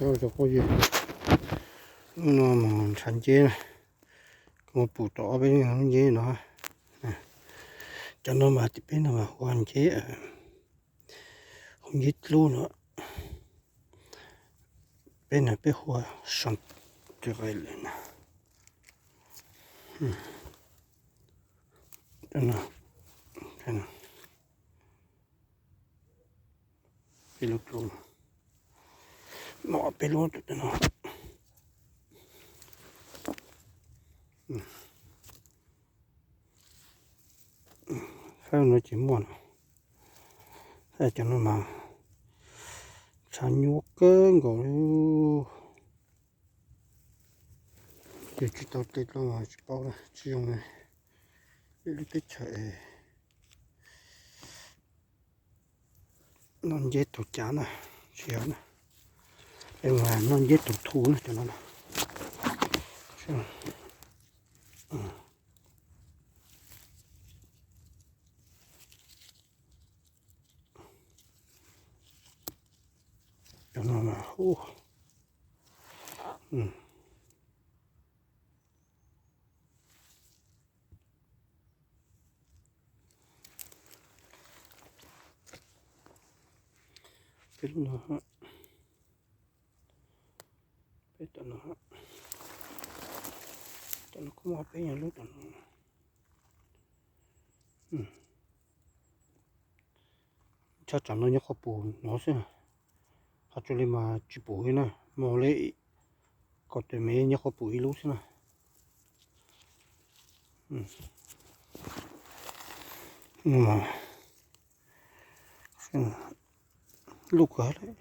Cov phooj ywg, hnub no mus ntshav nceb na, kuv mus pum tau ob peb lub nceb no. Cov no mas tim peb no mas hu ua nceb, hu nceb dlub no, peb na peb hu ua soo tus qe lawm na. Peb lub dlub no, peb lub no. Saib no ces muaj no, saib cov no mas tshav nyuaj kawg nkaus li. Ces tsis tau tes dlua mas tsis paub na, tsis zoo na. Lub teb chaws noj nceb tug cav na, tsis yog na. Es mas noj nceb tug thu na cov no na. Cov no mas hu peb lub no, peb tom no, tom no kuj muaj peb nyuag lub tom no. Tshaj tsam no nyob qhov pum no xwb, qhov tsuas li mas tsis pum li na, mas li kaum tus me nyob qhov pum ib lub xwb na. Luj kawg li.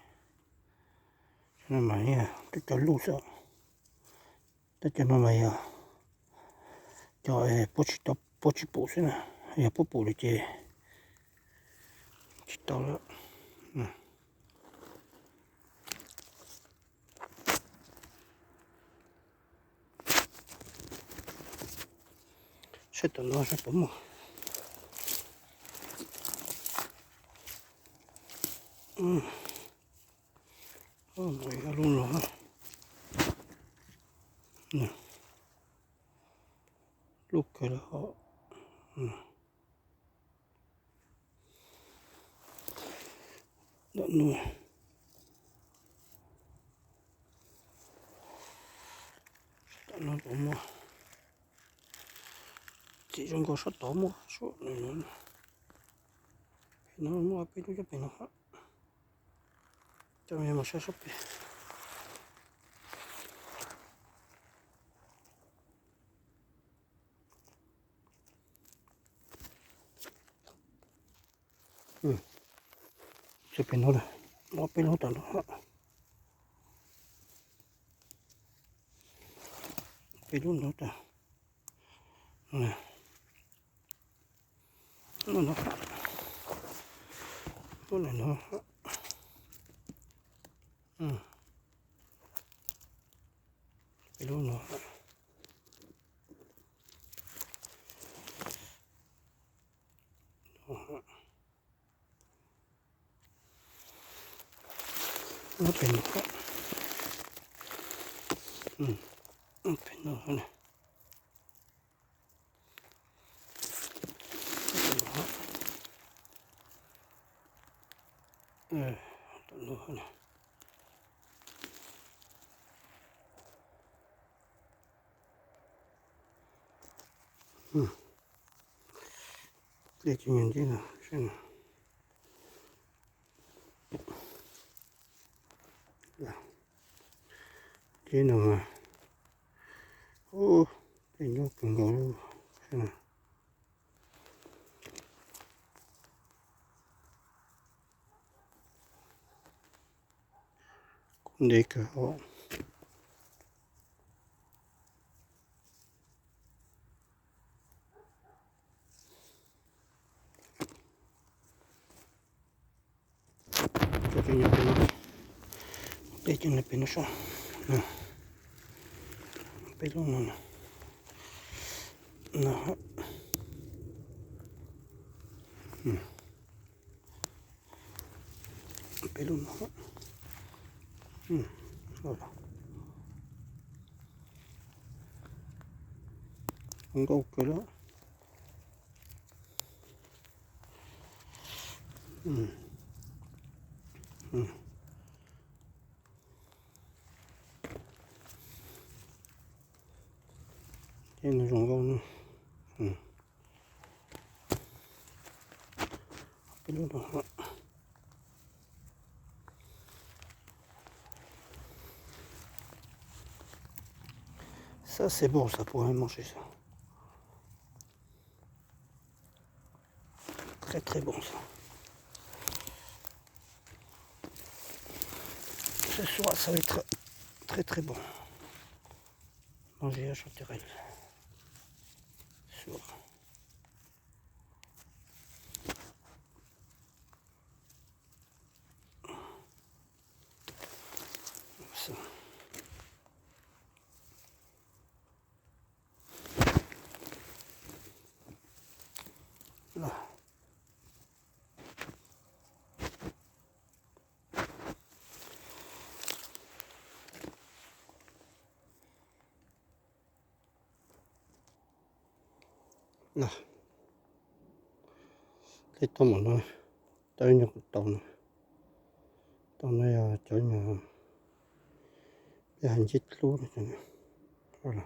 Mas yog cov luj xwb, tab cov no mas yog cov puab tsis pum xwb na, yog puab pum lawm ces tsis tau lawm. Saib tom no saib puas muaj. Yog lub no, lub kawg li os. Tom no, tom no puas muaj, txim zoo nkaus sab tod muaj, pem no muaj peb lub, pem no, coj mus saib sab pem. Pem no, muaj peb lub tom no, peb lub no tas, no, no, peb lub no. Pem no, pem no, tom no, dlej cov nyuag ntej no, ntej no mas, ub, dlej nyuaj kawg nkaus li. Kuj ntev kawg os. Cov pem no, peb cov no pem no sab, peb lub no, no, peb lub no, Nkauj kawg lawm. Ces nws zoo nkauj no. Ça, c'est bon, ça, pour un manger, ça. Très, très bon, ça. Ce soir, ça va être très, très bon. Manger à Chanterelle. Ce soir. Tej toj mom no, tau nyuag qhov tau no, tau no yog cov nyuag peb hais nceb dlub no.